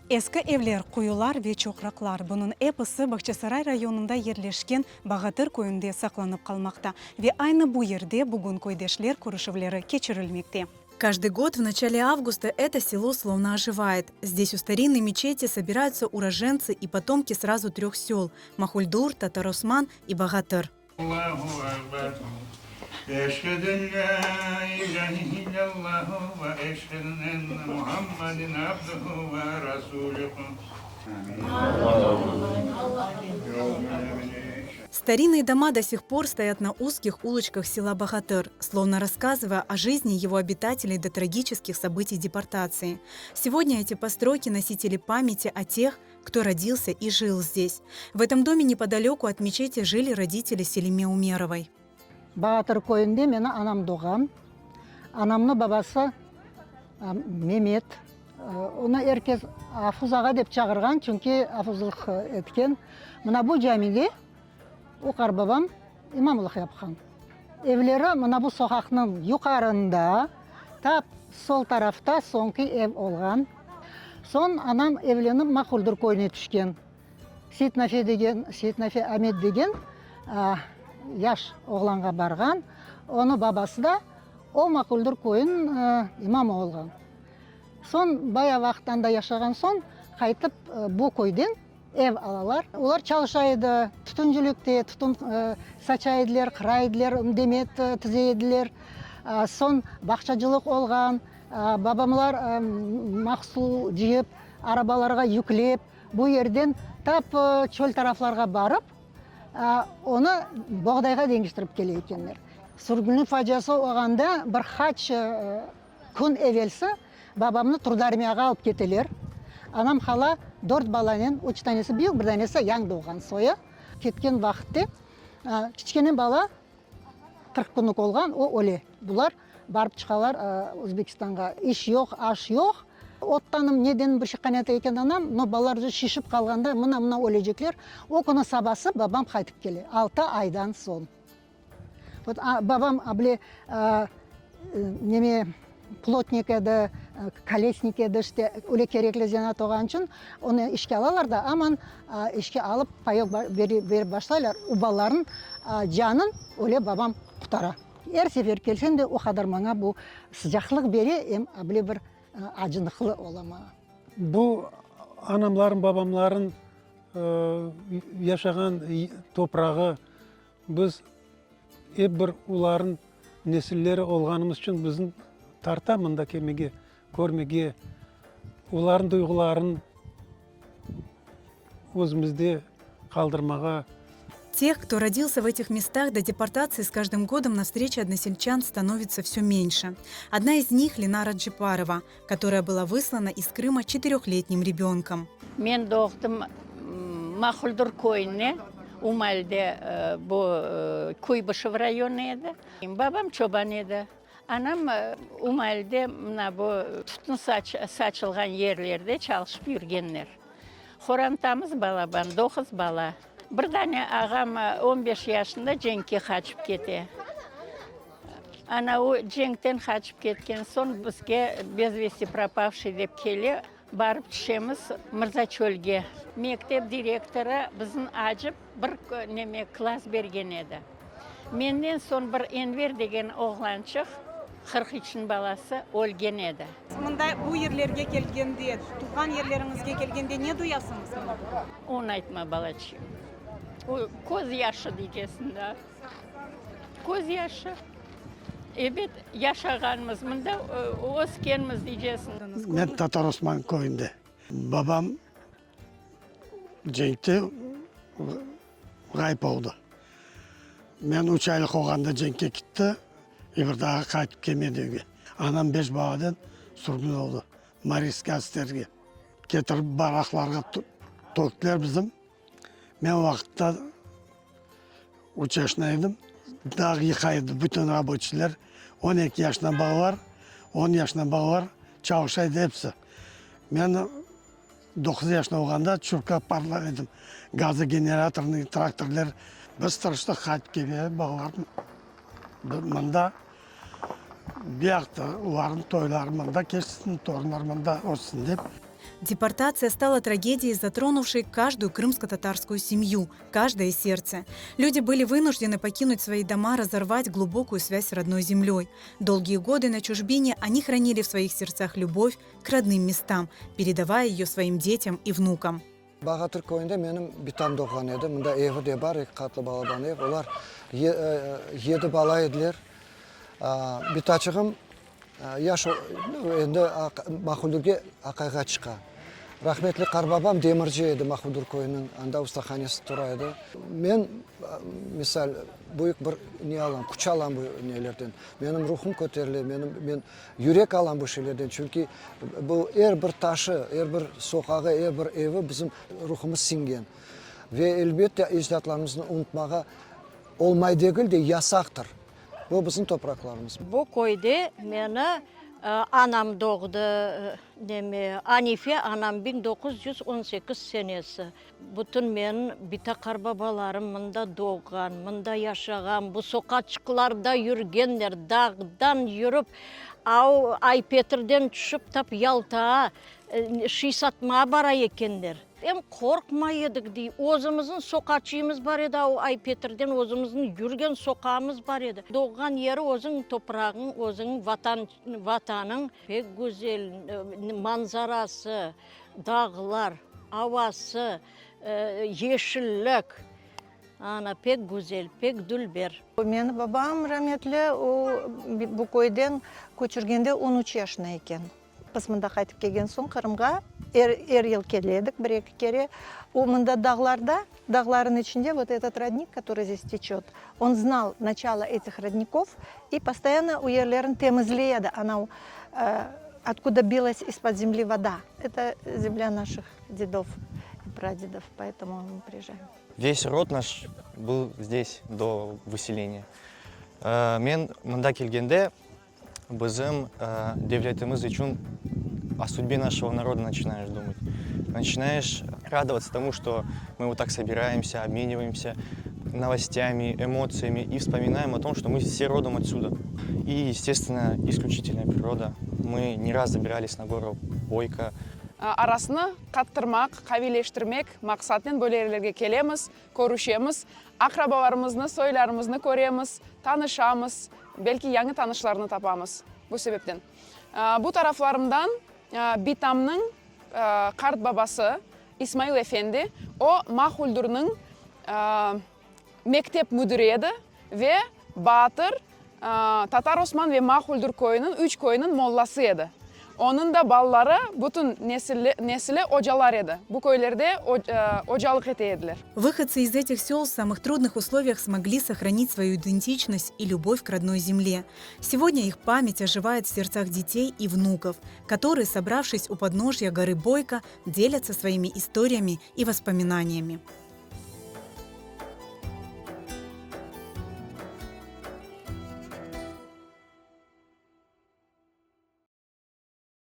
Eski evler, quyular ve çoqraqlar, bunıñ episi Bağçasaray rayonında yerleşken Bağatır köyünde saqlanıp qalmaqta. Ve aynı bu yerde bugün köydeşler körüşüvleri keçirilmekte. Каждый год в начале августа это село словно оживает. Здесь у старинной мечети собираются уроженцы и потомки сразу трех сел, Махульдур, Татар-Осман и Багатыр. Старинные дома до сих пор стоят на узких улочках села Багатыр, словно рассказывая о жизни его обитателей до трагических событий депортации. Сегодня эти постройки носители памяти о тех, кто родился и жил здесь. В этом доме неподалеку от мечети жили родители Селиме Умеровой. Bağatır köyünde meni anam doğğan. Anamnı babası Memet, onı er kes Afuz ağa dep çağırğan, çünki afuzlıq etken. Mına bu camide o qarbabam imamlıq yapqan. Evleri mına bu soqaqnıñ yuqarında, tap sol tarafta soñki ev olğan. Soñ anam evlenip Maquldır köyüne tüşken. Seytnafe degen, Seytnafe Amet degen yaş oğlanğa barğan. Onı babası da o Maquldır köyün imamı olğan. Soñ bayağı vaqıt anda yaşağan soñ, qaytıp bu köyden ev alalar. Olar çalışa edi, tütüncilikte, tütün saça ediler, qıra ediler, demet tize ediler. Soñ bağçacılıq olğan, babamlar mahsul cıyıp, arabalarğa yüklep, bu yerden tap çöl taraflarğa barıp, onı boğdayğa deñiştirip kele ekenler. Sürgünlik faciası olğanda bir qaç Kün evelsi babamnı trudarmiyağa alıp keteler. Anam hala dört balanen, üç tanesi büyük, bir tanesi yañı doğğan soyu. Ketken vaqıtte kiçkene bala 40 künlük olğan, o öle. Bular barıp çıqalar Özbekistanğa. İş yoq, aş yoq. Ottanım neden bir şey qaynata eken anam, no balalar uje şişip qalğanda mına-mına ölecekler. O künü sabası babam qaytıp kele, altı aydan soñ. Vot, babam bile neme, plotnik edi, kolesnik edi, işte, öyle kerekli zenaat olğan içün onı işke alalar da, aman işke alıp payok berip başlaylar, o balalarnıñ canın öyle babam qutara. Er sefer kelsem de o qadar maña bu sıcaqlıq bere, em bile bir acınıqlı ola maña. Bu anamların, babamların yaşağan toprağı, Biz ep bir olarnıñ nesilleri olğanımız içün bizni tarta mında kelmege, körmege, olarnıñ duyğularını özümizde qaldırmağa. Тех, кто родился в этих местах до депортации, с каждым годом на встрече односельчан становится все меньше. Одна из них Ленара Джепарова, которая была выслана из Крыма четырехлетним ребенком. Men doğdım Mahuldur köyüne, Umalde bu Kuybışev rayonı edi. Babam çoban edi. Anam Umalde mına bu tütün saçılğan yerlerde çalışıp yürgenler. Horantamız balaban, doquz bala. Bir dane ağam on beş yaşında cenkke qaçıp kete. Ana o cenkten qaçıp ketken soñ bizge bez vesti propavşiy dep kele, barıp tüşemiz Mırzaçölge. Mektep direktorı bizni acıp bir neme klass bergen edi. Menden soñ bir Enver degen oğlançıq, 43-niñ balası, ölgen edi. Mında bu yerlerge kelgende, tuvğan yerleriñizge kelgende ne duyasıñız? Onı aytma, balaçığım. O, köz yaşı deycesiñ daa. Köz yaşı. Ebet, yaşağanmız, mında öskenmiz deycesiñ. Men Tatar Osman köyünde. Babam cenkte ğayıp oldı. Men üç aylıq olğanda cenkke kitti, ve bir daa qaytıp kelmedi evge. Anam beş balanen sürgün oldı Marinskiy asterge. Ketirip baraqlarğa töktiler bizim. Men o vaqıtta üç yaşında edim. Dağ yıqa edi bütün raboçiyler. 12 yaşında balalar, on yaşında balalar çalışa edi episi. Men doquz yaşında olğanda çurka parlay edim. Gazogeneratornıy traktorlar. Biz tırıştıq qaytıp kelmege balalarnı mında bu yaqta olarnıñ toyları mında keçsin, torunlar mında össün dep. Депортация стала трагедией, затронувшей каждую крымско-татарскую семью, каждое сердце. Люди были вынуждены покинуть свои дома, разорвать глубокую связь с родной землей. Долгие годы на чужбине они хранили в своих сердцах любовь к родным местам, передавая ее своим детям и внукам. Bağatır köyünde menim bitam doğğan edi. Mında evi de bar, eki qatlı balaban ev. Olar yedi bala ediler. Bitaçığım yaş, endi Mahuldürge aqayğa çıqa. Rahmetli qarbabam demirci edi Mahuldür köyüniñ, anda ustahanesi tura edi. Men, misal, büyük bir ne alam, küç alam bu nelerden. Menim ruhum köterile, menim, men Yürek alam bu şeylerden, çünki bu er bir taşı, er bir soqağı, er bir evi bizim ruhumız siñgen. Ve elbette ecdatlarımıznı unutmağa olmay degil de, yasaqtır. Bu bizim topraqlarımız. Bu köyde meni anam doğdı, neme, Anife anam 1918 senesi. Bütün menim bita-qarbabalarım mında doğğan, mında yaşağan, bu soqaçıqlarda yürgenler, dağdan yürip, av Ay-Petrden tüşip tap Yaltağa şiy satmağa bara ekenler. Em qorqmay edik, dey, özümizniñ soqaçığımız bar edi, av Ay-Petrden özümizniñ yürgen soqağımız bar edi. Doğğan yeri özüñniñ toprağıñ, özüñniñ vatan, vatanıñ pek güzel manzarası. Dağlar, avası, yeşillik, ana, pek güzel, pek dülber. Meni babam rametli, o, bu köyden köçürgende on üç yaşında eken. Biz mında qaytıp kelgen soñ Qırımğa, er, er yıl kele edik bir-eki kere. O, mında dağlarda, dağların içinde vot etot rodnik, kotorıy zdes teçet, on znal načalo etih rodnikov i postoyanno o yerlerin temizley edi, anau, Otkuda bilas iz-pod zemli voda, eto zemlya naših dedov i pradedov, poetomu mı priezžaem. Ves rod naş byl zdes do vıseleniya. Men mında kelgende bizim devletimiz içün o sudbe našego naroda načinaeş dumat. Načinaeş radovatsa tomu, çto mı vot tak sobiraemsâ, obmenivaemsâ novostâmi, emotsiyami i vspominaem o tom, çto mı vse rodom otsüda. I, estestvenno, isklüçitelnaya priroda. Mı ne raz zabiralis na goru Boyka. Arasını qattırmaq, qaviyleştirmek maqsadınen böyle yerlerge kelemiz, körüşemiz, aqrabalarımıznı, soylarımıznı köremiz, tanışamız, belki yañı tanışlarnı tapamız. Bu sebepten bu taraflarımdan bitamnıñ qart babası İsmail efendi, o, Mahuldürniñ mektep müdiri edi ve Batır, Tatar Osman ve Mahuldür köyüniñ, üç köyüniñ mollası edi. Onıñ da balaları, bütün nesili ocalar edi, bu köylerde ocalıq ete ediler. Выходцы из этих сел в самых трудных условиях смогли сохранить свою идентичность и любовь к родной земле. Сегодня их память оживает в сердцах детей и внуков, которые, собравшись у подножья горы Бойко, делятся своими историями и воспоминаниями.